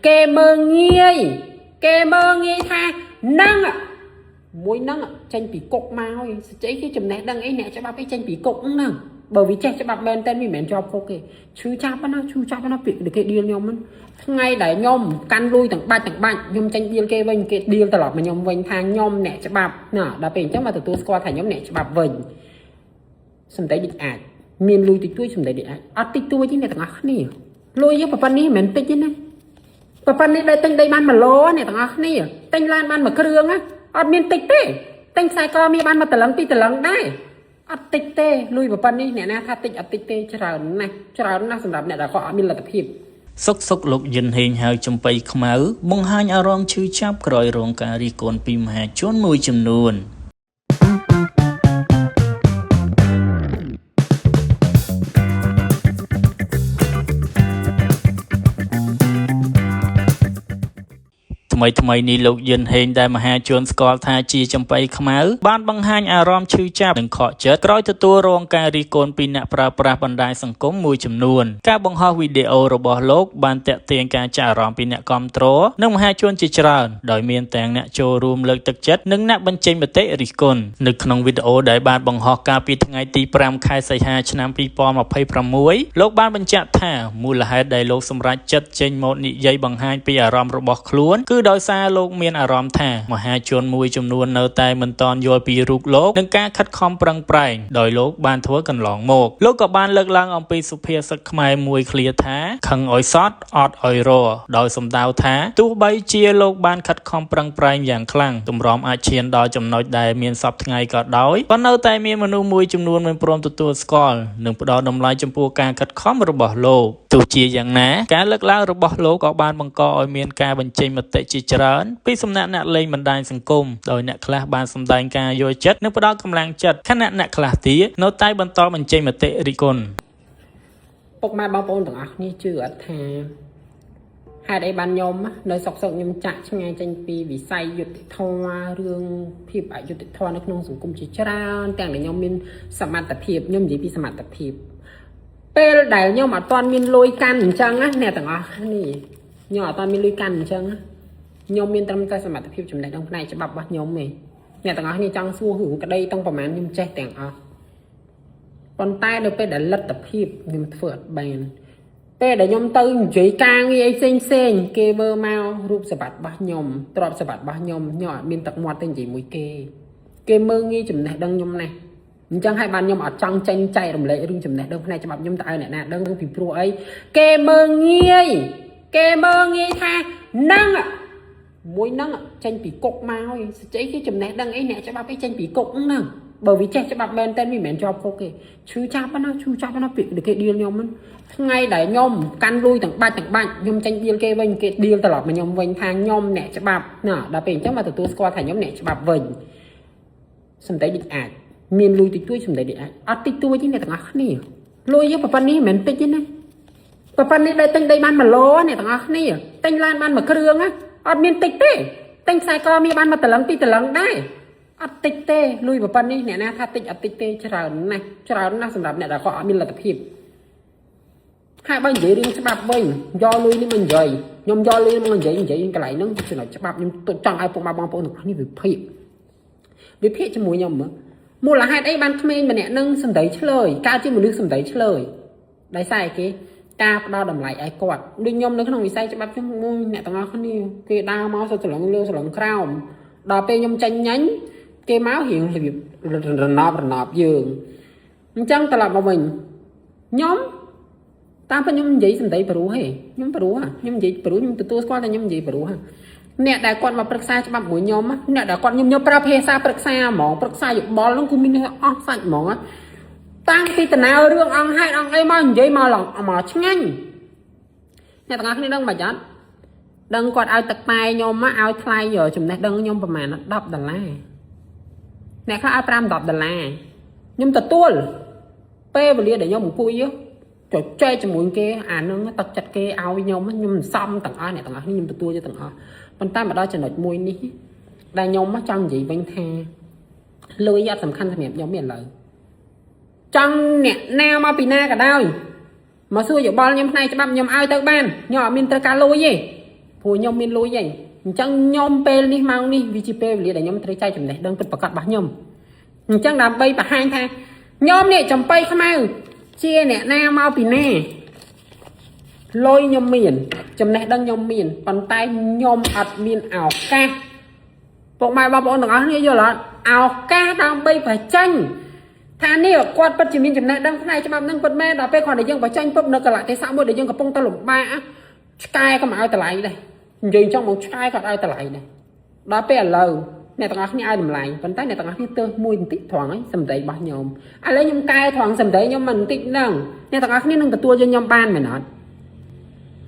គេមើងងាយគេមើងងាយថានឹងមួយនឹងចេញពីគុកមកហើយស្អីគេចំណេះដឹងអីអ្នកច្បាប់អីចេញពីគុកហ្នឹងបើវាចេះច្បាប់មែនតើវាមិនមែនជាប់គុកទេឈឺចាប់ណាឈឺចាប់ណាពាក្យគេដៀលខ្ញុំហ្នឹងថ្ងៃដែលខ្ញុំកាន់លុយទាំងបាច់ទាំងបាច់ខ្ញុំចេញដៀលគេវិញគេដៀលត្រឡប់មកខ្ញុំវិញថាខ្ញុំអ្នកច្បាប់ណាដល់ពេលអញ្ចឹងមកទទួលស្គាល់ថាខ្ញុំអ្នកច្បាប់វិញសំដីដូចអាចមានលុយតិចតួចសំដីដូចអាចអត់តិចតួចទេអ្នកទាំងអស់គ្នាលុយយើងប៉ុណ្នេះមិនមែនតិចទេណាប៉ុណ្នេះដែលទិញដីបាន1ឡូអ្នកទាំងអស់គ្នាទិញឡានបានមួយគ្រឿងណាអត់មានតិចទេទិញខ្សែកមានបានមួយតលឹងពីរតលឹងដែរអត់តិចទេលុយប៉ុណ្នេះអ្នកណាថាតិចអត់តិចទេច្រើនណាស់ច្រើនណាស់សម្រាប់អ្នកដែលគាត់អត់មានលទ្ធភាព សុកសុកលោកយិនហេងហៅចំបៃខ្មៅបង្ហាញអារម្មណ៍ឈឺចាប់ក្រោយរងការរិះគន់ពីមហាជនមួយចំនួន ថ្មីថ្មីនេះលោកយិនហេងដែលមហាជនស្គាល់ថាជាចំបៃខ្មៅបានបង្ហាញអារម្មណ៍ឈឺចាប់និងខកចិត្តក្រោយទទួលរងការរិះគន់ពីអ្នកប្រើប្រាស់បណ្ដាញសង្គមមួយចំនួនការបង្ហោះវីដេអូរបស់លោកបានទាក់ទាញការចាប់អារម្មណ៍ពីអ្នកគាំទ្រនិងមហាជនជាច្រើនដោយមានទាំងអ្នកចូលរួមលើកទឹកចិត្តនិងអ្នកបញ្ចេញមតិរិះគន់នៅក្នុងវីដេអូដែលបានបង្ហោះកាលពីថ្ងៃទី5ខែសីហាឆ្នាំ2026លោកបានបញ្ជាក់ថាមូលហេតុដែលលោកសម្រេចចិត្តចេញមកនិយាយបង្ហាញពីអារម្មណ៍របស់ខ្លួនគឺដោយសារលោកមានអារម្មណ៍ថាមហាជនមួយចំនួននៅតែមិនទាន់យល់ពីរូបលោកនិងការខិតខំប្រឹងប្រែងដោយលោកបានធ្វើកន្លងមកលោកក៏បានលើកឡើងអំពីសុភាសិតខ្មែរមួយឃ្លាថាខឹងឲ្យសត់អត់ឲ្យរដោយសំដៅថាទោះបីជាលោកបានខិតខំប្រឹងប្រែងយ៉ាងខ្លាំងទម្រាំអាចឈានដល់ចំណុចដែលមានសពថ្ងៃក៏ដោយក៏នៅតែមានមនុស្សមួយចំនួនមិនព្រមទទួលស្គាល់និងផ្ដល់តម្លៃចំពោះការខិតខំរបស់លោកទោះជាយ៉ាងណាការលើកឡើងរបស់លោកក៏បានបង្កឲ្យមានការបញ្ចេញមតិជាច្រើនពីសំណាក់អ្នកលេងបណ្ដាញសង្គមដោយអ្នកខ្លះបានសម្ដែងការយល់ចិត្តនិងផ្ដល់កម្លាំងចិត្តខណៈអ្នកខ្លះទៀតនៅតែបន្តបញ្ចេញមតិរិះគន់ ពុកម៉ែបងប្អូនទាំងអស់គ្នាជឿអត់ថាហេតុអីបានខ្ញុំនៅសុកសុកខ្ញុំចាក់ឆ្ងាយចេញពីវិស័យយុត្តិធម៌រឿងភាពអយុត្តិធម៌នៅក្នុងសង្គមជាច្រើនទាំងដែលខ្ញុំមានសមត្ថភាពខ្ញុំនិយាយពីសមត្ថភាពពេលដែលខ្ញុំអត់ទាន់មានលុយកាន់អញ្ចឹងណាអ្នកទាំងអស់គ្នាខ្ញុំអត់ទាន់មានលុយកាន់អញ្ចឹងណាខ្ញុំមានត្រឹមតែសមត្ថភាពចំណេះដឹងផ្នែកច្បាប់របស់ខ្ញុំទេអ្នកទាំងអស់គ្នាចង់សួររឿងក្តីទាំងប្រហែលខ្ញុំចេះទាំងអស់ ប៉ុន្តែនៅពេលដែលលទ្ធភាពខ្ញុំធ្វើអត់បានពេលដែលខ្ញុំទៅនិយាយការងារអីផ្សេងផ្សេងគេមើលមករូបសម្បត្តិរបស់ខ្ញុំទ្រព្យសម្បត្តិរបស់ខ្ញុំខ្ញុំអត់មានទឹកមាត់ទៅនិយាយមួយគេគេមើលងាយចំណេះដឹងខ្ញុំណាស់អញ្ចឹងហើយបានខ្ញុំអត់ចង់ចេញចែករំលែករឿងចំណេះដឹងផ្នែកច្បាប់ខ្ញុំទៅឲ្យអ្នកណាដឹងពីព្រោះអីគេមើលងាយគេមើលងាយថានឹងមួយនឹងចេញពីគុកមកហើយស្អីគេចំណេះដឹងអីអ្នកច្បាប់អីចេញពីគុកហ្នឹងបើវាចេះច្បាប់មែនតើវាមិនមែនជាប់គុកទេឈឺចាប់ណាឈឺចាប់ណាពាក្យគេដៀលខ្ញុំហ្នឹងថ្ងៃដែលខ្ញុំកាន់លុយទាំងបាច់ទាំងបាច់ខ្ញុំចេញដៀលគេវិញគេដៀលត្រឡប់មកខ្ញុំវិញថាខ្ញុំអ្នកច្បាប់ណាដល់ពេលអញ្ចឹងមកទទួលស្គាល់ថាខ្ញុំអ្នកច្បាប់វិញសំដីដូចអាចមានលុយតិចតួចសំដីដូចអាចអត់តិចតួចទេអ្នកទាំងអស់គ្នាលុយយើងប៉ុណ្នេះមិនមែនតិចទេណាប៉ុណ្នេះដែលទិញដីបាន1ឡូអ្នកទាំងអស់គ្នាទិញឡានបានមួយគ្រឿងណាអត់មានតិចទេទិញខ្សែកមានបានមួយតលឹងពីរតលឹងដែរ អត់តិចទេលុយប៉ុណ្នេះអ្នកណាថាតិចអត់តិចទេច្រើនណាស់ច្រើនណាស់សម្រាប់អ្នកដែលគាត់អត់មានលទ្ធភាពហើយបើនិយាយរឿងច្បាប់វិញយកលុយនេះមកនិយាយខ្ញុំយកលុយនេះមកនិយាយនិយាយកន្លែងហ្នឹងចំណុចច្បាប់ខ្ញុំចង់ឲ្យពុកម៉ែបងប្អូនទាំងអស់នេះវិភាគវិភាគជាមួយខ្ញុំមើលមូលហេតុអីបានក្មេងម្នាក់នឹងសំដីឆ្លើយកើតជាមនុស្សសំដីឆ្លើយដោយសារអីគេការផ្ដល់តម្លៃឲ្យគាត់ដូចខ្ញុំនៅក្នុងវិស័យច្បាប់ខ្ញុំមួយអ្នកទាំងអស់គ្នាគេដើរមកសុទ្ធស្រឡឹងលើស្រឡឹងក្រោមដល់ពេលខ្ញុំចាញ់ញ៉ាញ់ គេមករៀងរបៀបរណបរណបយើងអញ្ចឹងត្រឡប់មកវិញខ្ញុំតាមពិតខ្ញុំនិយាយសំដីព្រោះហេខ្ញុំព្រោះខ្ញុំនិយាយព្រោះខ្ញុំទទួលស្គាល់តែខ្ញុំនិយាយព្រោះអ្នកដែលគាត់មកប្រឹក្សាច្បាប់មួយខ្ញុំអ្នកដែលគាត់ខ្ញុំយកប្រើភាសាប្រឹក្សាហ្មងប្រឹក្សាយោបល់ហ្នឹងគឺមានអស់សាច់ហ្មងតាំងពីតណៅរឿងអង្គហេតុអង្គអីមកនិយាយមកឡងមកឆ្ងាញ់អ្នកទាំងអស់គ្នាដឹងមិនអត់ដឹងគាត់ឲ្យទឹកតែខ្ញុំឲ្យថ្លៃចំណេះដឹងខ្ញុំប្រហែល10ដុល្លារ អ្នកខ្លះឲ្យ5 10ដុល្លារខ្ញុំទទួលពេលវេលាដែលខ្ញុំអង្គុយចចែកជាមួយគេអានឹងទឹកចិត្តគេឲ្យខ្ញុំខ្ញុំសំទាំងអស់អ្នកទាំងអស់ខ្ញុំទទួលយកទាំងអស់ប៉ុន្តែមកដល់ចំណុចមួយនេះដែលខ្ញុំចង់និយាយវិញថាលុយអត់សំខាន់សម្រាប់ខ្ញុំទេឥឡូវចង់អ្នកណាមកពីណាក៏ដោយមកសួរយោបល់ខ្ញុំផ្នែកច្បាប់ខ្ញុំឲ្យទៅបានខ្ញុំអត់មានត្រូវការលុយទេ ព្រោះខ្ញុំមានលុយហីអញ្ចឹងខ្ញុំពេលនេះម៉ោងនេះវាជាពេលវេលាដែលខ្ញុំត្រូវចែកចំណេះដឹងពិតប្រាកដរបស់ខ្ញុំអញ្ចឹងដើម្បីបង្ហាញថាខ្ញុំនេះចំបៃខ្មៅជាអ្នកណាមកពីណាលុយខ្ញុំមាន ចំណេះដឹងខ្ញុំមានប៉ុន្តែខ្ញុំអត់មានឱកាសពុកម៉ែបងប្អូនទាំងអស់គ្នាយល់អត់ឱកាសដើម្បីបញ្ចេញថានេះគាត់ពិតជាមានចំណេះដឹងផ្នែកច្បាប់នឹងពិតមែនដល់ពេលគាត់តែយើងបញ្ចេញពុបនៅកលៈទេសៈមួយដែលយើងកំពុងតែលំបាកឆ្កែក៏មិនឲ្យតម្លៃដែរនិយាយចង់មកឆ្កែក៏ឲ្យតម្លៃដែរដល់ពេលឥឡូវអ្នកទាំងអស់គ្នាឲ្យតម្លៃប៉ុន្តែអ្នកទាំងអស់គ្នាទើសមួយបន្តិចត្រង់ហ្នឹងសម្ដីរបស់ខ្ញុំឥឡូវខ្ញុំកែត្រង់សម្ដីខ្ញុំមិនបន្តិចហ្នឹងអ្នកទាំងអស់គ្នានឹងទទួលយកខ្ញុំបានមែនអត់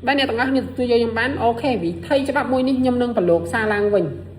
បើអ្នកទាំងអស់គ្នាទទួលយកខ្ញុំបាន OK វិធីច្បាប់មួយនេះខ្ញុំនឹងប្រឡូកសារឡើងវិញ។